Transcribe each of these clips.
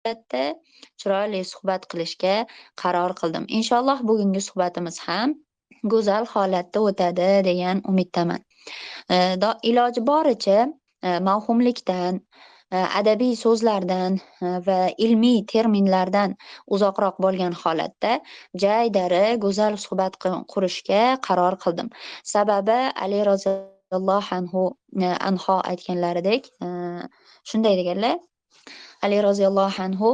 Holatda chiroyli suhbat qilishga qaror qildim. Inshaalloh, bugungi suhbatimiz ham go'zal holatda o'tadi degan umiddaman. Iloji boricha mavhumlikdan, adabiy so'zlardan va ilmiy terminlardan uzoqroq bo'lgan holatda jaydari go'zal suhbat qurishga qaror qildim. Sababi, Ali roziyallohu anhu aytganlaridek, shunday deganlar Ali roziyallohu anhu: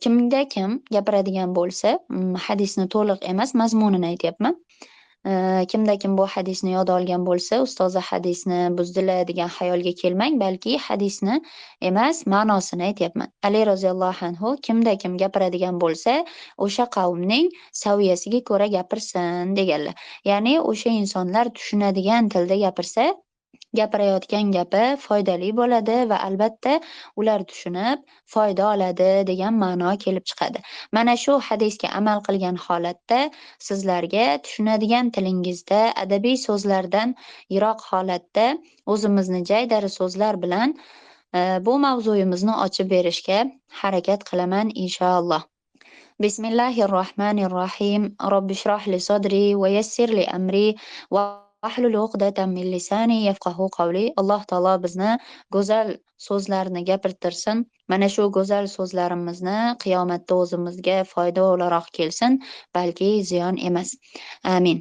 "Kimda kim gapiradigan bo'lsa", hadisni to'liq emas, mazmunini aytyapman. Kimda kim bu hadisni yoda olgan bo'lsa, "Ustozi hadisni buzdilar" degan xayolga kelmang, balki hadisni emas, ma'nosini aytyapman. Ali roziyallohu anhu: "Kimda kim gapiradigan bo'lsa, o'sha qavmning saviyasiga ko'ra gapirsin", deganlar. Ya'ni o'sha insonlar tushunadigan tilda gapirsa, gapirayotgan gapi foydali bo'ladi va albatta ular tushunib foyda oladi degan ma'no kelib chiqadi. Mana shu hadisga amal qilgan holatda sizlarga tushunadigan tilingizda, adabiy so'zlardan yiroq holatda, o'zimizni jaydari so'zlar bilan bu mavzuyimizni ochib berishga harakat qilaman, inshaalloh. Bismillahir rohmanir rohim. Robbi shrah li sadri va yassir li amri va ahlul uqdatan min lisani yafqahu qawli. Alloh taolo bizni go'zal so'zlarni gapirtirsin. Mana shu go'zal so'zlarimizni qiyomatda o'zimizga foyda o'laroq kelsin, balki ziyon emas. Amin.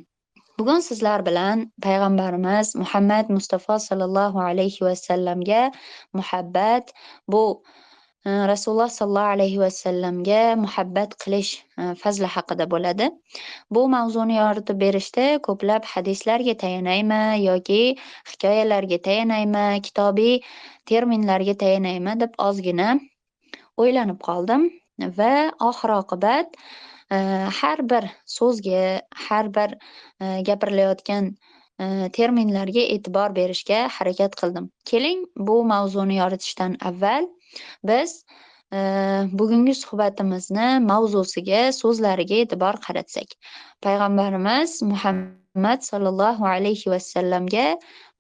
Bugun sizlar bilan payg'ambarimiz Muhammad Mustafa sallallohu alayhi vasallamga muhabbat, bu Rasululloh sollallohu alayhi vasallamga muhabbat qilish fazli haqida bo'ladi. Bu mavzuni yoritib berishda ko'plab hadislarga tayanaymi yoki hikoyalarga tayanaymi, kitobiy terminlarga tayanaymi deb ozgina o'ylanib qoldim va oxir oqibat har bir so'zga, har bir gapirilayotgan terminlarga e'tibor berishga harakat qildim. Keling, bu mavzuni yoritishdan avval biz bugungi suhbatimizni mavzusiga, so'zlariga e'tibor qaratsak. Payg'ambarimiz Muhammad sollallohu alayhi vasallamga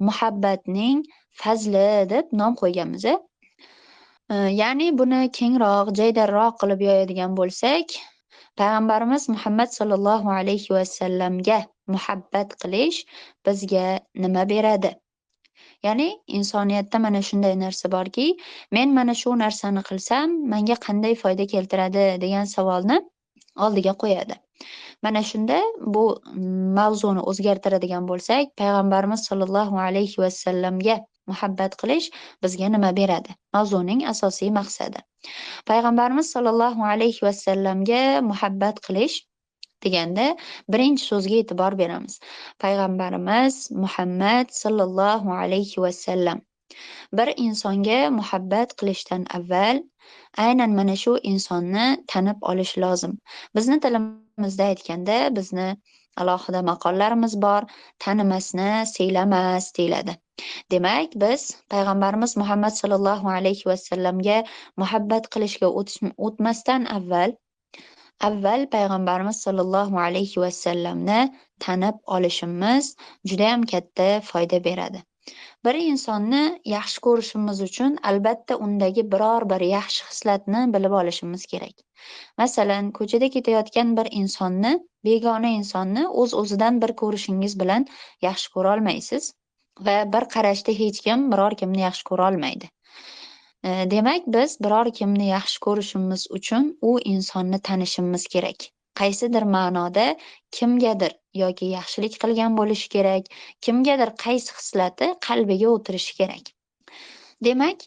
muhabbatning fazli deb nom qo'yganmiz. Ya'ni buni kengroq, jaydarroq qilib yoyadigan bo'lsak, payg'ambarimiz Muhammad sollallohu alayhi vasallamga muhabbat qilish bizga nima beradi? Ya'ni insoniyatda mana shunday narsa borki, men mana shu narsani qilsam, menga qanday foyda keltiradi degan savolni oldiga qo'yadi. Mana shunda bu mavzuni o'zgartiradigan bo'lsak, payg'ambarimiz sollallohu alayhi vasallamga muhabbat qilish bizga nima beradi? Mavzuning asosiy maqsadi. Payg'ambarimiz sollallohu alayhi vasallamga muhabbat qilish deganda birinchi so'zga e'tibor beramiz. Payg'ambarimiz Muhammad sollallohu alayhi vasallam. Bir insonga muhabbat qilishdan avval aynan mana shu insonni tanib olish lozim. Bizni tilimizda aytganda, bizni alohida maqollarimiz bor, "Tanimasni siylamas" deyiladi. Demak, biz payg'ambarimiz Muhammad sollallohu alayhi vasallamga muhabbat qilishga o'tmasdan avval payg'ambarimiz sollallohu alayhi vasallamni tanib olishimiz judayam katta foyda beradi. Bir insonni yaxshi ko'rishimiz uchun albatta undagi biror bir yaxshi xislatni bilib olishimiz kerak. Masalan, ko'chada ketayotgan bir insonni, begona insonni o'z-o'zidan bir ko'rishingiz bilan yaxshi ko'ra olmaysiz va bir qarashda hech kim biror kimni yaxshi ko'ra olmaydi. Demak, biz biror kimni yaxshi ko'rishimiz uchun u insonni tanishimiz kerak. Qaysidir ma'noda kimgadir yoki yaxshilik qilgan bo'lishi kerak, kimgadir qaysi xislati qalbiga o'tirishi kerak. Demak,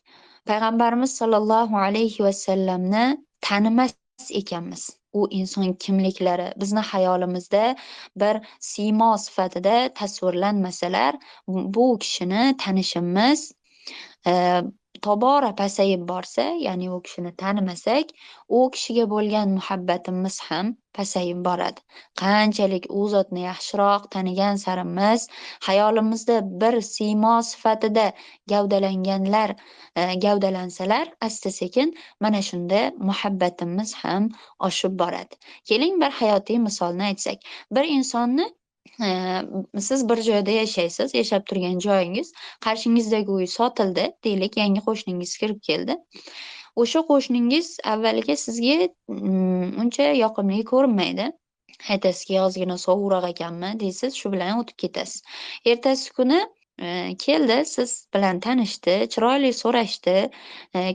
payg'ambarimiz sollallohu alayhi vasallamni tanimas ekanmiz. U inson kimliklari bizni xayolimizda bir siymo sifatida tasvirlanmasalar, bu kishini tanishimiz tobora pasayib borsa, ya'ni u kishini tanimasak, u kishiga bo'lgan muhabbatimiz ham pasayib boradi. Qanchalik u zotni yaxshiroq tanigan sarimiz, xayolimizda bir siymo sifatida gavdalanganlar gavdalansalar, asta-sekin mana shunda muhabbatimiz ham oshib boradi. Keling, bir hayotiy misolni aytsak. Bir insonni, siz bir joyda yashaysiz, yashab turgan joyingiz, qarshingizdagi uy sotildi, deylik, yangi qo'shningiz kirib keldi. O'sha qo'shningiz avvaliga sizga uncha yoqimli ko'rinmaydi. Aytasizki, ozgina sovuqroq ekanmi deysiz, shu bilan o'tib ketasiz. Ertasi kuni keldi, siz bilan tanishdi, chiroyli so'rashdi,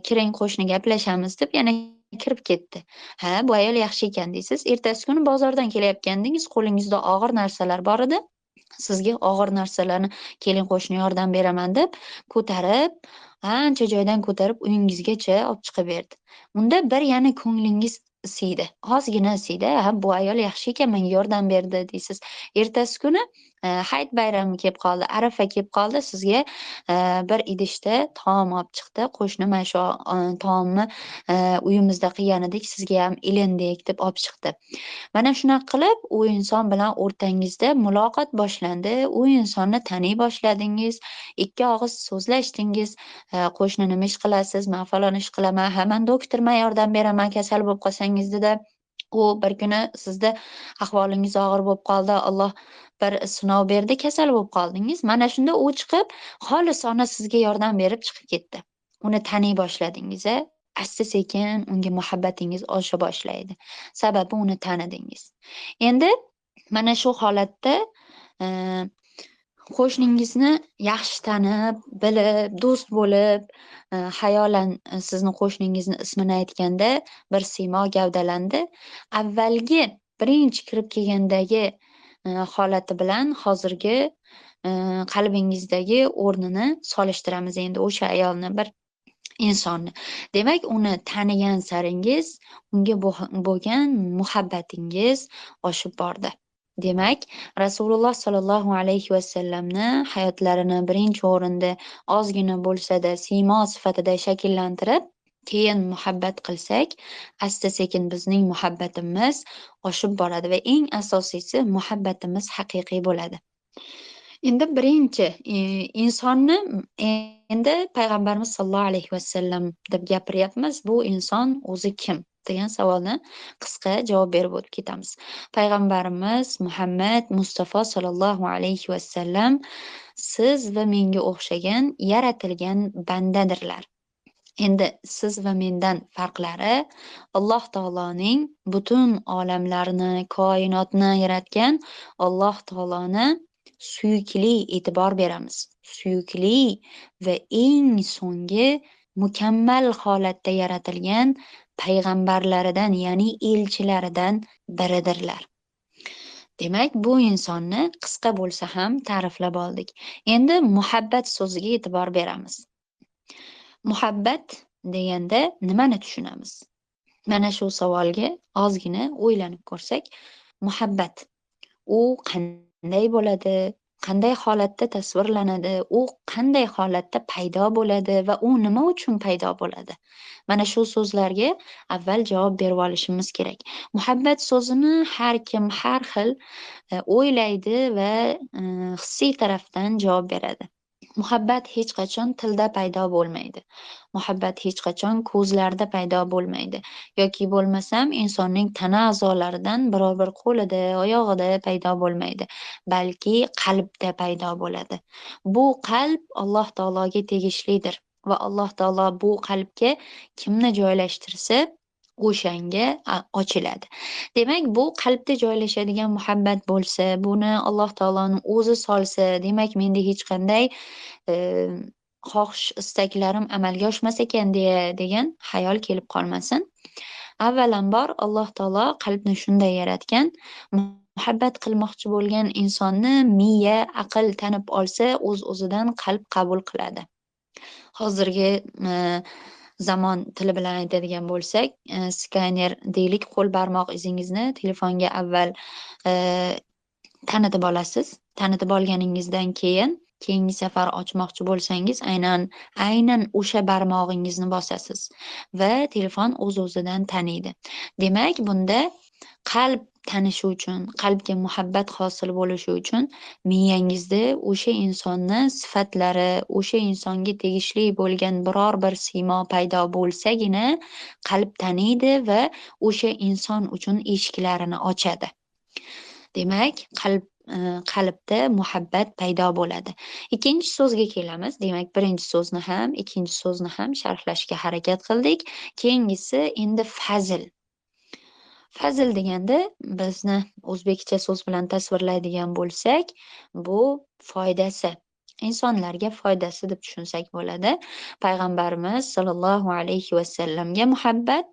kiring qo'shni gaplashamiz deb yana kirib ketdi. Ha, bu ayol yaxshi ekan deysiz. Ertasi kuni bozordan kelayotgandingiz, qo'lingizda og'ir narsalar bor edi. Sizga og'ir narsalarni keling qo'shni yordam beraman deb ko'tarib, ancha joydan ko'tarib uyingizgacha olib chiqib berdi. Unda bir yana ko'nglingiz isiydi. Ozgina isiydi. Ha, bu ayol yaxshi ekan, menga yordam berdi deysiz. Ertasi kuni hayit bayrami kelib qoldi, Arafa kelib qoldi, sizga bir idishda taom olib chiqdi. Qo'shni mana shu taomni uyimizda qilgan edik, sizga ham ilindik deb olib chiqdi. Mana shunaqa qilib u inson bilan o'rtangizda muloqot boshlandi. U insonni taniy boshladingiz, ikki og'iz so'zlashdingiz. Qo'shni nima ish qilasiz? Men falon ish qilaman. Ha, men doktorman, yordam beraman, kasal bo'lib qolsangiz dedi. U bir kuni sizda ahvolingiz og'ir bo'lib qoldi, Alloh bir sinov berdi, kasal bo'lib qoldingiz. Mana shunda u chiqib, xolisona sizga yordam berib chiqib ketdi. Uni taniy boshladingiz, a? Asta-sekin unga muhabbatingiz osha boshlaydi. Sababi uni tanidingiz. Endi mana shu holatda qo'shningizni yaxshi tanib, bilib, do'st bo'lib, xayolan sizni qo'shningizni ismini aytganda bir siymo gavdalandi. Avvalgi birinchi kirib kelgandagi holati bilan hozirgi qalbingizdagi o'rnini solishtiramiz endi o'sha ayolni, bir insonni. Demak, uni tanigan saringiz unga bo'lgan muhabbatingiz oshib bordi. Demak, Rasululloh sollallohu alayhi vasallamni hayotlarini birinchi o'rinda ozgina bo'lsa-da siymo sifatida shakllantirib, keyin muhabbat qilsak, asta-sekin bizning muhabbatimiz oshib boradi va eng asosiysi muhabbatimiz haqiqiy bo'ladi. Endi birinchi insonni endi payg'ambarimiz sollallohu alayhi vasallam deb gapiryapmiz. Bu inson o'zi kim degan savolni qisqa javob berib o'tib ketamiz. Payg'ambarimiz Muhammad Mustafa sollallohu alayhi vasallam siz va menga o'xshagan yaratilgan bandadirlar. Endi siz va mendan farqlari Alloh taoloning butun olamlarni, koinotni yaratgan Alloh taoloni suyukli e'tibor beramiz. Suyukli va eng so'nggi mukammal holatda yaratilgan payg'ambarlaridan, ya'ni elchilaridan biridirlar. Demak, bu insonni qisqa bo'lsa ham ta'riflab oldik. Endi muhabbat so'ziga e'tibor beramiz. Muhabbat deganda nimani tushunamiz? Mana shu savolga ozgina o'ylanib ko'rsak, muhabbat u qanday bo'ladi, qanday holatda tasvirlanadi, u qanday holatda paydo bo'ladi va u nima uchun paydo bo'ladi? Mana shu so'zlarga avval javob berib olishimiz kerak. Muhabbat so'zini har kim har xil o'ylaydi va hissiy tarafdan javob beradi. Muhabbat hech qachon tilda paydo bo'lmaydi. Muhabbat hech qachon ko'zlarda paydo bo'lmaydi. Yoki bo'lmasam insonning tana a'zolaridan biror bir qo'lida, oyog'ida paydo bo'lmaydi, balki qalbda paydo bo'ladi. Bu qalb Alloh taologa tegishlidir va Alloh taolo bu qalbga kimni joylashtirsa, o'shanga ochiladi. Demak, bu qalbda joylashadigan muhabbat bo'lsa, buni Alloh taoloning o'zi solsa, demak menda hech qanday xohish istaklarim amalga oshmas ekan degan xayol kelib qolmasin. Avvalambor Alloh taolo qalbni shunday yaratgan, muhabbat qilmoqchi bo'lgan insonni miya, aql tanib olsa, o'z-o'zidan qalb qabul qiladi. Hozirgi zamon tili bilan aytadigan bo'lsak, skaner deylik, qo'l barmoq izingizni telefonga avval tanitib olasiz. Tanitib olganingizdan keyin keyingi safar ochmoqchi bo'lsangiz, aynan o'sha barmog'ingizni bosasiz va telefon o'z-o'zidan taniydi. Demak, bunda qalb tanishi uchun, qalbga muhabbat hosil bo'lishi uchun miyangizda o'sha insonni sifatlari, o'sha insonga tegishli bo'lgan biror bir siymo paydo bo'lsagina qalb taniydi va o'sha inson uchun eshiklarini ochadi. Demak, qalb qalbda muhabbat paydo bo'ladi. Ikkinchi so'zga kelamiz. Demak, birinchi so'zni ham, ikkinchi so'zni ham sharhlashga harakat qildik. Keyingisi endi fazl. Fazl deganda bizni o'zbekcha so'z bilan tasvirlaydigan bo'lsak, bu foydasi. Insonlarga foydasi deb tushunsak bo'ladi. Payg'ambarimiz sollallohu alayhi vasallamga muhabbat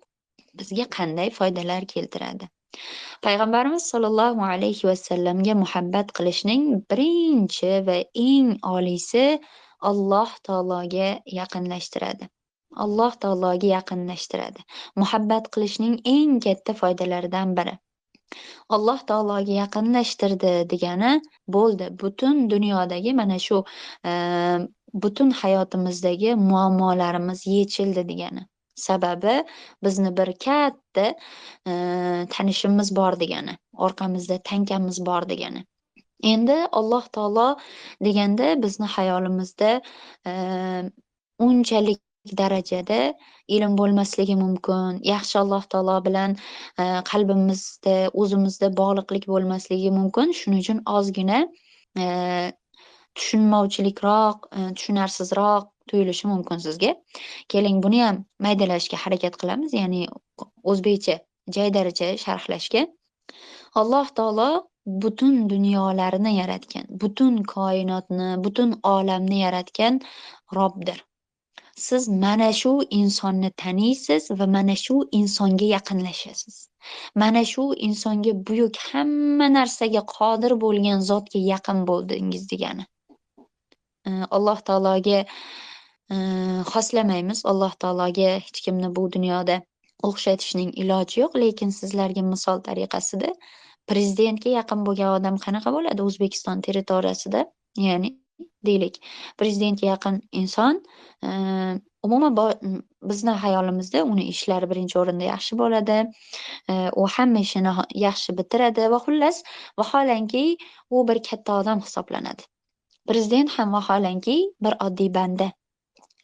bizga qanday foydalar keltiradi? Payg'ambarimiz sollallohu alayhi vasallamga muhabbat qilishning birinchi va eng oliysi Alloh taologa yaqinlashtiradi. Alloh taologa yaqinlashtiradi. Muhabbat qilishning eng katta foydalaridan biri. Alloh taologa yaqinlashtirdi degani bo'ldi. Butun dunyodagi mana shu butun hayotimizdagi muammolarimiz yechildi degani. Sababi bizni bir katta tanishimiz bor degani, orqamizda tankamiz bor degani. Endi Alloh taolo deganda bizni hayolimizda unchalik darajada ilm bo'lmasligi mumkin, yaxshi Alloh taolo bilan qalbimizda, o'zimizda bog'liqlik bo'lmasligi mumkin. Shuning uchun ozgina tushunmovchilikroq, tushunarsizroq tuyulishi mumkin sizga. Keling, buni ham maydalashga harakat qilamiz, ya'ni o'zbekcha jaydaricha sharhlashga. Alloh taolo butun dunyolarni yaratgan, butun koinotni, butun olamni yaratgan Robdir. Siz mana shu insonni taniysiz va mana shu insonga yaqinlashasiz. Mana shu insonga, buyuk, hamma narsaga qodir bo'lgan zotga yaqin bo'ldingiz degani. Alloh taologa xoslamaymiz, Alloh taologa hech kimni bu dunyoda o'xshatishning iloji yo'q, lekin sizlarga misol tariqasida prezidentga yaqin bo'lgan odam qanaqa bo'ladi O'zbekiston territoriyasida? Ya'ni deylik, prezidentga yaqin inson umuman bizni hayolimizda uni ishlari birinchi o'rinda yaxshi bo'ladi, u hamma ishini yaxshi bitiradi va xullas, vaholanki u bir katta odam hisoblanadi. Prezident ham vaholanki bir oddiy banda.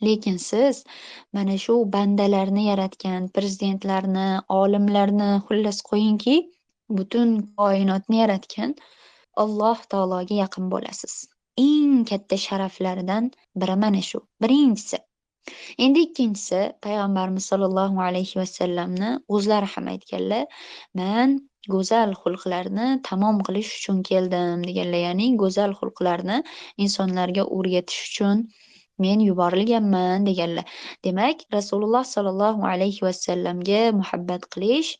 Lekin siz mana shu bandalarni yaratgan prezidentlarni, olimlarni, xullas qo'yingki, butun koinotni yaratgan Alloh taologa yaqin bo'lasiz. Eng katta sharaflaridan biri mana shu. Birinchisi. Endi ikkinchisi, payg'ambarimiz sollallohu alayhi vasallamni o'zlari ham aytganlar, men go'zal xulqlarni tamom qilish uchun keldim deganlar, ya'ni go'zal xulqlarni insonlarga o'rgatish uchun men yuborilganman deganlar. Demak, Rasululloh sollallohu alayhi vasallamga muhabbat qilish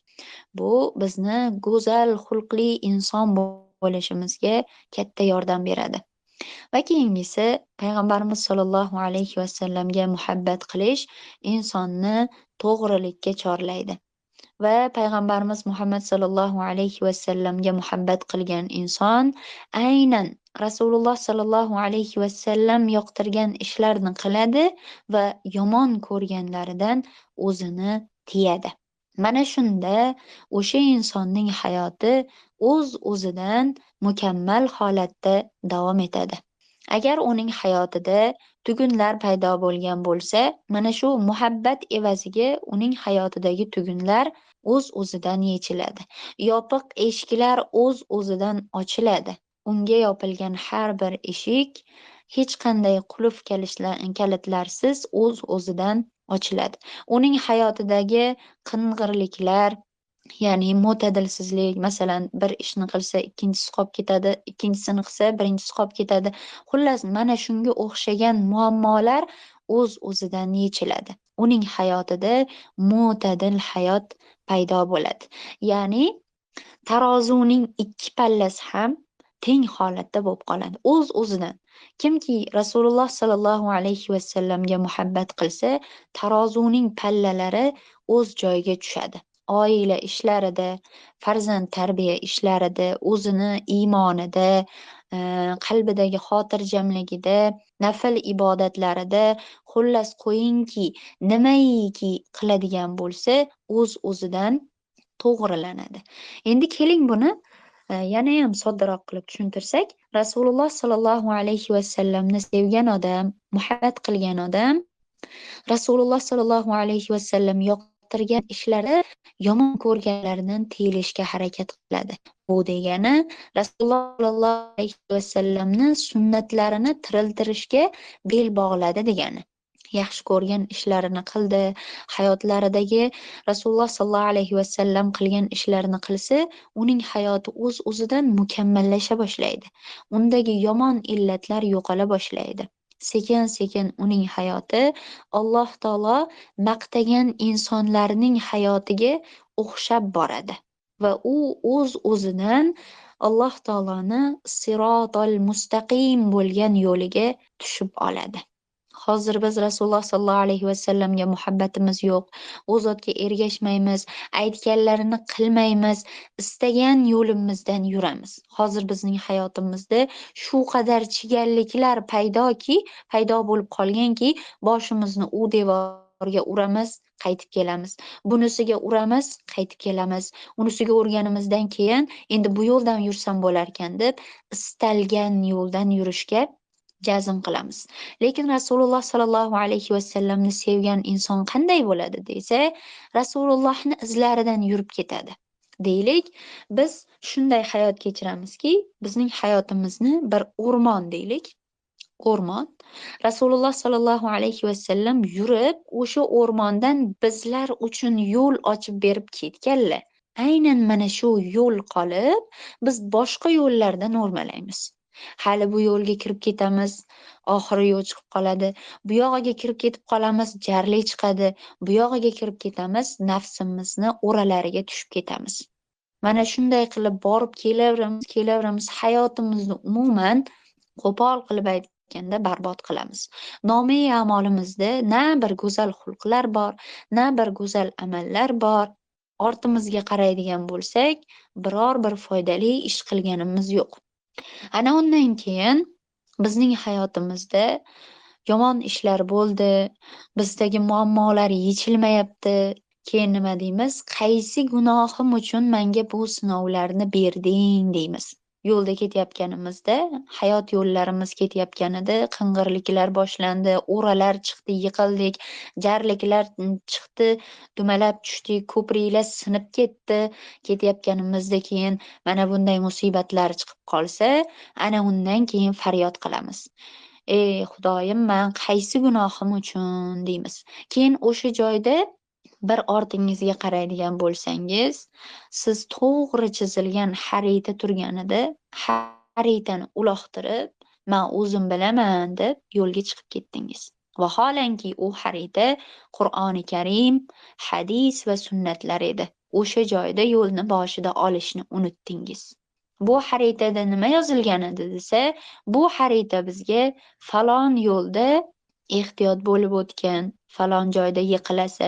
bu bizni go'zal xulqli inson bo'lishimizga katta yordam beradi. Va keyingisi, payg'ambarimiz sollallohu alayhi vasallamga muhabbat qilish insonni to'g'rilikka chorlaydi. Va payg'ambarimiz Muhammad sollallohu alayhi vasallamga muhabbat qilgan inson aynan Rasululloh sollallohu alayhi vasallam yoqtirgan ishlarni qiladi va yomon ko'rganlaridan o'zini tiyadi. Mana shunda o'sha insonning hayoti o'z-o'zidan mukammal holatda davom etadi. Agar uning hayotida tugunlar paydo bo'lgan bo'lsa, mana shu muhabbat evaziga uning hayotidagi tugunlar o'z-o'zidan yechiladi. Yopiq eshiklar o'z-o'zidan ochiladi. Unga yopilgan har bir eshik hech qanday qulf kalitlarsiz o'z-o'zidan ochiladi. Uning hayotidagi qing'irliklar, ya'ni mo'tadilsizlik, masalan, bir ishni qilsa ikkinchisi qolib ketadi, ikkinchisini qilsa birinchisi qolib ketadi. Xullas, mana shunga o'xshagan muammolar o'z-o'zidan yechiladi. Uning hayotida mo'tadil hayot paydo bo'ladi. Ya'ni tarozining ikki pallasi ham teng holatda bo'lib qoladi o'z-o'zidan. Kimki Rasululloh sollallohu alayhi vasallamga muhabbat qilsa, tarozining pallalari o'z joyiga tushadi. Oila ishlarida, farzand tarbiya ishlarida, o'zini iymonida, qalbidagi xotirjamligida, nafl ibodatlarida, xullas qo'yingki, nimaiki qiladigan bo'lsa, o'z-o'zidan to'g'rilanadi. Endi keling buni yana ham soddaroq qilib tushuntirsak, Rasululloh sollallohu alayhi vasallamni sevgan odam, muhabbat qilgan odam Rasululloh sollallohu alayhi vasallam yoqtirgan Yoqtirgan ishlari, yomon ko'rganlaridan tiyilishga harakat qiladi. Bu degani Rasululloh sollallohu alayhi vasallamni sunnatlarini tiriltirishga bel bog'ladi degani. Yaxshi ko'rgan ishlarini qildi, hayotlaridagi Rasululloh sollallohu alayhi vasallam qilgan ishlarini qilsa, uning hayoti o'z-o'zidan mukammallasha boshlaydi. Undagi yomon illatlar yo'qola boshlaydi. Sekin-sekin uning hayoti Alloh taolo maqtagan insonlarning hayotiga o'xshab boradi va u o'z-o'zidan Alloh taoloni sirotol mustaqim bo'lgan yo'liga tushib oladi. Hozir biz Rasululloh sollallohu alayhi vasallamga muhabbatimiz yo'q, u zotga ergashmaymiz, aytganlarini qilmaymiz, istagan yo'limizdan yuramiz. Hozir bizning hayotimizda shu qadar chigalliklar paydo bo'lib qolganki, boshimizni u devorga uramiz, qaytib kelamiz. Bunisiga uramiz, qaytib kelamiz. Unisiga urganimizdan keyin endi bu yo'ldan yursam bo'larkan deb istalgan yo'ldan yurishga jazm qilamiz. Lekin Rasululloh sollallohu alayhi vasallamni sevgan inson qanday bo'ladi desa, Rasulullohni izlaridan yurib ketadi. Deylik, biz shunday hayot kechiramizki, bizning hayotimizni bir o'rmon deylik. O'rmon. Rasululloh sollallohu alayhi vasallam yurib, o'sha o'rmondan bizlar uchun yo'l ochib berib ketganlar. Aynan mana shu yo'l qolib, biz boshqa yo'llardan o'rmalaymiz. Hali bu yo'lga kirib ketamiz, oxiri yo'l chiqib qoladi. Bu yog'iga kirib ketib qolamiz, jarli chiqadi. Bu yog'iga kirib ketamiz, nafsimizni o'ralariga tushib ketamiz. Mana shunday qilib borib kelaveramiz, kelaveramiz, hayotimizni umuman qo'pol qilib aytganda barbod qilamiz. Nomai a'molimizda na bir go'zal xulqlar bor, na bir go'zal amallar bor. Ortimizga qaraydigan bo'lsak, biror bir foydali ish qilganimiz yo'q. Ana undan keyin bizning hayotimizda yomon ishlar bo'ldi, bizdagi muammolar yechilmayapti. Keyin nima deymiz? Qaysi gunohim uchun menga bu sinovlarni berding deymiz. Yo'lda ketayotganimizda, hayot yo'llarimiz ketayotganida qing'irliklar boshlandi, o'ralar chiqdi, yiqildik, jarliklar chiqdi, dumalab tushdik, ko'priklar sinib ketdi. Ketayotganimizda keyin mana bunday musibatlar chiqib qolsa, ana undan keyin faryod qilamiz. Ey Xudoyim, men qaysi gunohim uchun deymiz. Keyin o'sha joyda bir ortingizga qaraydigan bo'lsangiz, siz to'g'ri chizilgan xarita turganida, xaritani uloqtirib, men o'zim bilaman deb yo'lga chiqib ketdingiz. Vaholanki u xarita Qur'oni Karim, hadis va sunnatlar edi. O'sha joyda yo'lni boshida olishni unutdingiz. Bu xaritada nima yozilgan edi desa, bu xarita bizga falon yo'lda ehtiyot bo'lib o'tgan, falon joyda yiqilasa,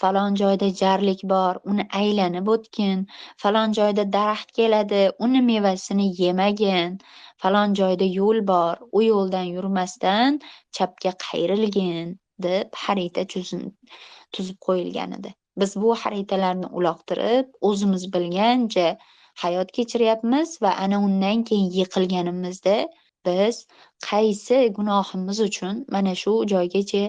falon joyda jarlik bor, uni aylanib o'tgin, falon joyda daraxt keladi, uni mevasini yemagin, falon joyda yo'l bor, u yo'ldan yurmasdan chapga qayrilgin deb xarita tuzib qo'yilgan edi. Biz bu xaritalarni uloqtirib, o'zimiz bilgancha hayot kechiryapmiz va ana undan keyin yiqilganimizda biz qaysi gunohimiz uchun mana shu joygacha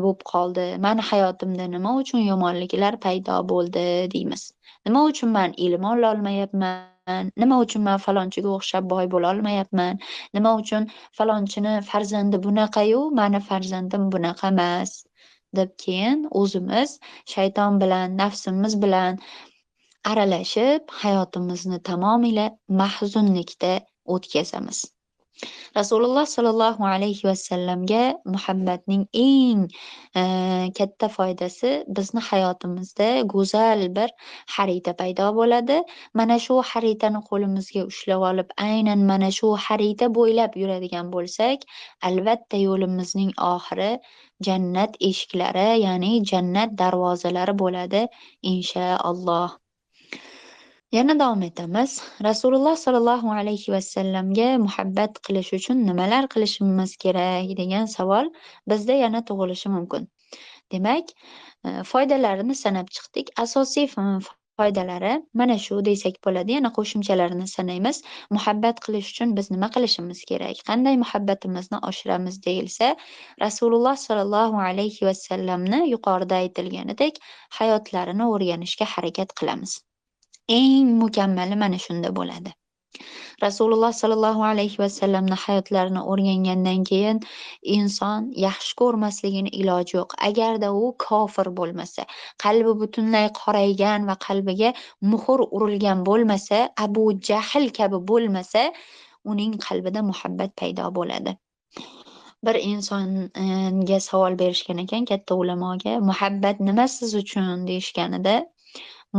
bo'lib qoldi, mani hayotimda nima uchun yomonliklar paydo bo'ldi deymiz. Nima uchun men ilm ola olmayapman, nima uchun men falonchiga o'xshab boy bo'la olmayapman, nima uchun falonchini farzandi bunaqa-yu, mani farzandim bunaqa emas deb keyin o'zimiz shayton bilan, nafsimiz bilan aralashib hayotimizni tamomila mahzunlikda o'tkazamiz. Rasululloh sollallohu alayhi vasallamga muhabbatning eng katta foydasi bizni hayotimizda go'zal bir xarita paydo bo'ladi. Mana shu xaritani qo'limizga ushlab olib, aynan mana shu xarita bo'ylab yuradigan bo'lsak, albatta yo'limizning oxiri jannat eshiklari, ya'ni jannat darvozalari bo'ladi inshaalloh. Yana davom etamiz. Rasululloh sollallohu alayhi vasallamga muhabbat qilish uchun nimalar qilishimiz kerak degan savol bizda yana tug'ilishi mumkin. Demak, foydalarini sanab chiqdik. Asosiy Foydalari mana shu desak bo'ladi. Yana qo'shimchalarini sanaymiz. Muhabbat qilish uchun biz nima qilishimiz kerak? Qanday muhabbatimizni oshiramiz deyilsa, Rasululloh sollallohu alayhi vasallamni yuqorida aytilganidek hayotlarini o'rganishga harakat qilamiz. Eng mukammali mana shunda bo'ladi. Rasululloh sollallohu alayhi vasallamni hayotlarini o'rgangandan keyin inson yaxshi ko'rmasligini iloji yo'q. Agarda u kofir bo'lmasa, qalbi butunlay qoraygan va qalbiga muhr urilgan bo'lmasa, Abu Jahl kabi bo'lmasa, uning qalbida muhabbat paydo bo'ladi. Bir insonga savol berishgan ekan katta ulamoga, muhabbat nima siz uchun deyishganida,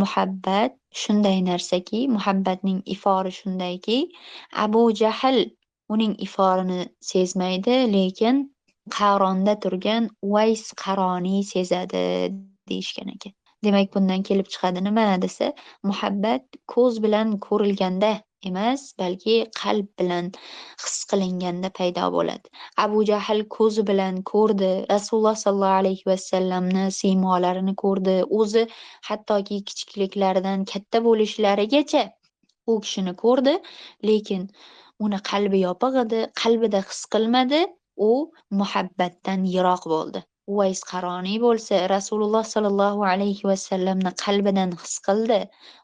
muhabbat shunday narsaki, muhabbatning ifori shundayki, Abu Jahl uning iforini sezmaydi, lekin Qaronda turgan Uvays Qaroniy sezadi deyishgan ekan. Demak, bundan kelib chiqadi nima desa, muhabbat ko'z bilan ko'rilganda emas, balki qalb bilan his qilinganda paydo bo'ladi. Abu Jahl ko'zi bilan ko'rdi, Rasululloh sollallohu alayhi vasallamni siymolarini ko'rdi, o'zi hattoki kichikliklaridan katta bo'lishlarigacha u kishini ko'rdi, lekin uni qalbi yopiq edi, qalbida his qilmadi, u muhabbatdan yiroq bo'ldi. Uvays Qaroniy bo'lsa, Rasululloh sollallohu alayhi vasallamni qalbidan his qildi.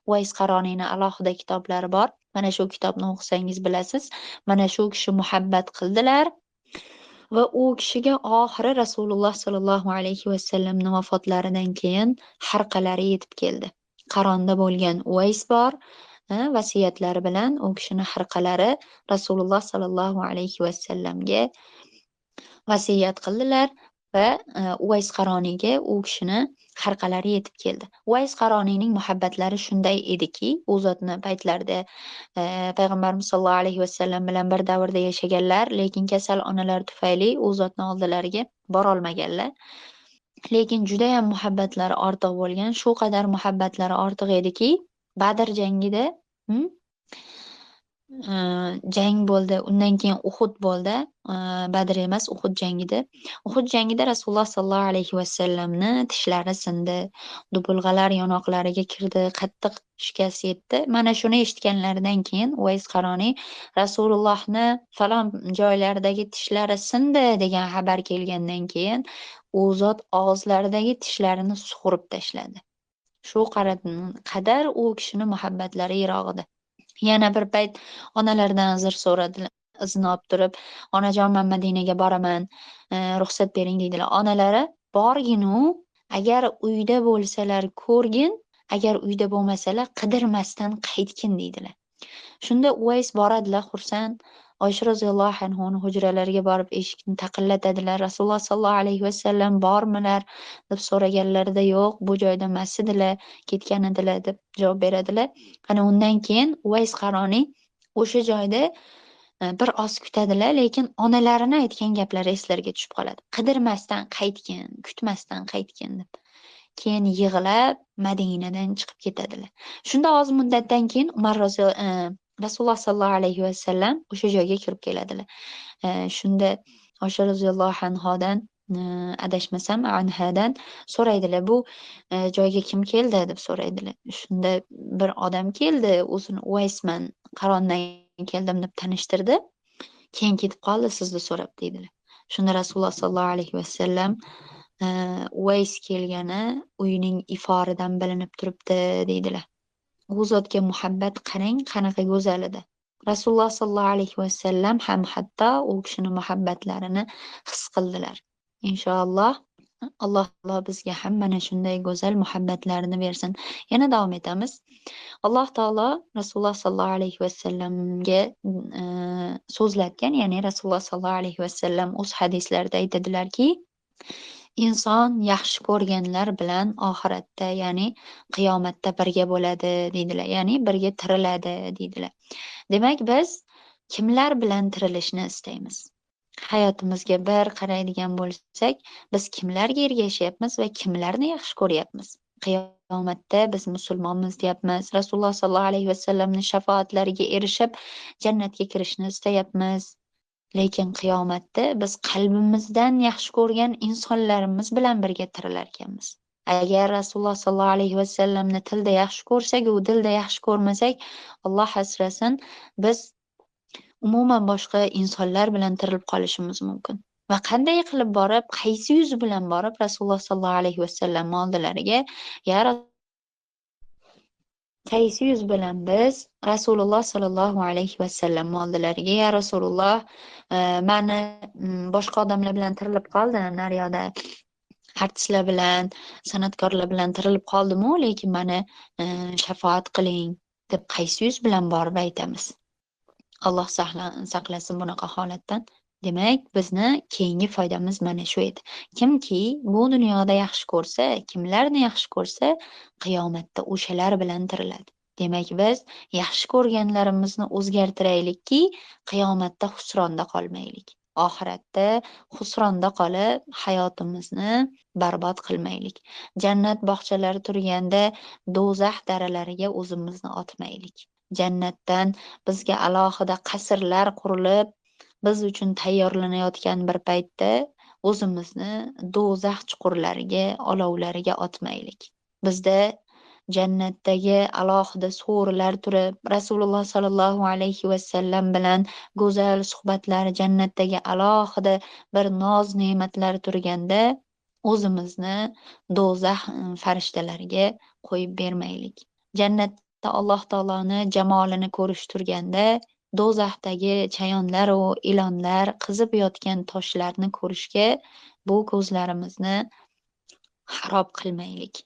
Uvays Qaroniyning alohida kitoblari bor. Mana shu kitobni o'qisangiz bilasiz. Mana shu kishi muhabbat qildilar va u kishiga oxiri Rasululloh sollallohu alayhi vasallamning vafotlaridan keyin harqalari yetib keldi. Qaronda bo'lgan Uvays bor, vasiyatlari bilan u kishining harqalari Rasululloh sollallohu alayhi vasallamga vasiyat qildilar va Uvays Qaroniyga u kishini harqalari yetib keldi. Uvays Qaroniyning muhabbatlari shunday ediki, u zotni paytlarida payg'ambarimiz sollallohu alayhi vasallam bilan bir davrda yashaganlar, lekin kasal onalar tufayli u zotni oldilariga borolmaganlar. Lekin juda ham muhabbatlari ortiq bo'lgan, shu qadar muhabbatlari ortiq ediki, Badr jangida jang bo'ldi, undan keyin Uhud bo'ldi. Badr emas, Uhud jangida. Uhud jangida Rasululloh sollallohu alayhi vasallamni tishlari sindi, dubulg'alar yonoqlariga kirdi, qattiq shikast yetdi. Mana shuni eshitganlaridan keyin Uvays Qaroniy Rasulullohni falon joylardagi tishlari sindi degan xabar kelgandan keyin u zot og'izlaridagi tishlarini sug'urib tashladi. Shu qadar u kishini muhabbatlari yiroq edi. Yana bir payt onalaridan uzr so'radilar, izn olib turib, onajon, men Madinaga boraman, ruxsat bering deydilar. Onalari, borgin-u, agar uyda bo'lsalar ko'rgin, agar uyda bo'lmasalar qidirmasdan qaytgin deydilar. Shunda Uvays boradilar xursand. Oysha roziyallohu anhuning hujralariga borib eshikni taqillatadilar. Rasululloh sollallohu alayhi vasallam bormilar deb so'raganlarida yo'q, bu joyda emas edilar, ketgan edilar deb javob beradilar. Ana undan keyin Uvays Qaroniy o'sha joyda bir oz kutadilar, lekin onalarini aytgan gaplari eslariga tushib qoladi. Qidirmasdan qaytgin, kutmasdan qaytgin deb. Keyin yig'lab Madinadan chiqib ketadilar. Shunda oz muddatdan keyin Umar Rasululloh sollallohu alayhi vasallam o'sha joyga kirib keladilar. Shunda Oysha roziyallohu anhodan, adashmasam anhadan so'raydilar, bu joyga kim keldi deb so'raydilar. Shunda bir odam keldi, o'zini Uvaysman, Qarondan keldim deb tanishtirdi. Keyin ketib qoldi, sizni so'rab deydilar. Shunda Rasululloh sollallohu alayhi vasallam Uvays kelgani uyining iforidan bilinib turibdi deydilar. U zotga muhabbat qarang qanaqa go'zal edi. Rasululloh sollallohu alayhi vasallam ham hatto u kishining muhabbatlarini his qildilar. Inshaalloh Alloh taolo bizga ham mana shunday go'zal muhabbatlarni bersin. Yana davom etamiz. Alloh taolo Rasululloh sollallohu alayhi vasallamga so'zlatgan, ya'ni Rasululloh sollallohu alayhi vasallam o'z hadislarida aytadilarki, inson yaxshi ko'rganlar bilan oxiratda, ya'ni qiyomatda birga bo'ladi deydilar, ya'ni birga tiriladi deydilar. Demak, biz kimlar bilan tirilishni istaymiz? Hayotimizga bir qaraydigan bo'lsak, biz kimlarga ergashyapmiz va kimlarni yaxshi ko'ryapmiz? Qiyomatda biz musulmonmiz deyapmiz, Rasululloh sollallohu alayhi vasallamning shafoatlariga erishib jannatga kirishni istayapmiz. Lekin qiyomatda biz qalbimizdan yaxshi ko'rgan insonlarimiz bilan birga tirilar ekanmiz. Agar Rasululloh sollallohu alayhi vasallamni tilda yaxshi ko'rsak, u dilda yaxshi ko'rmasak, Alloh asrasin, biz umuman boshqa insonlar bilan tirilib qolishimiz mumkin. Va qanday qilib borib, qaysi yuz bilan borib Rasululloh sollallohu alayhi vasallam oldilariga, ya qaysi yuz bilan biz Rasululloh sollallohu alayhi vasallam oldilariga, ya Rasululloh, mani boshqa odamlar bilan tirilib qoldim, naryoqda artistlar bilan, san'atkorlar bilan tirilib qoldim-u, lekin mani shafoat qiling deb qaysi yuz bilan borib aytamiz? Alloh saqlasin bunaqa holatdan. Demak, bizni keyingi foydamiz mana shu edi. Kimki bu dunyoda yaxshi ko'rsa, kimlarni yaxshi ko'rsa, qiyomatda o'shalar bilan tiriladi. Demak, biz yaxshi ko'rganlarimizni o'zgartiraylikki, qiyomatda xusronda qolmaylik. Oxiratda xusronda qolib, hayotimizni barbod qilmaylik. Jannat bog'chalari turganda do'zax daralariga o'zimizni otmaylik. Jannatdan bizga alohida qasrlar qurilib, biz uchun tayyorlanayotgan bir paytda o'zimizni do'zax chuqurlariga, olovlariga otmaylik. Bizda jannatdagi alohida so'rilar turib, Rasululloh sollallohu alayhi vasallam bilan go'zal suhbatlar, jannatdagi alohida bir noz-ne'matlar turganda o'zimizni do'zax farishtalariga qo'yib bermaylik. Jannatda Alloh taoloni jamolini ko'rish turganda do'zaxdagi chayonlar va ilonlar qizib yotgan toshlarni ko'rishga bu ko'zlarimizni xarob qilmaylik.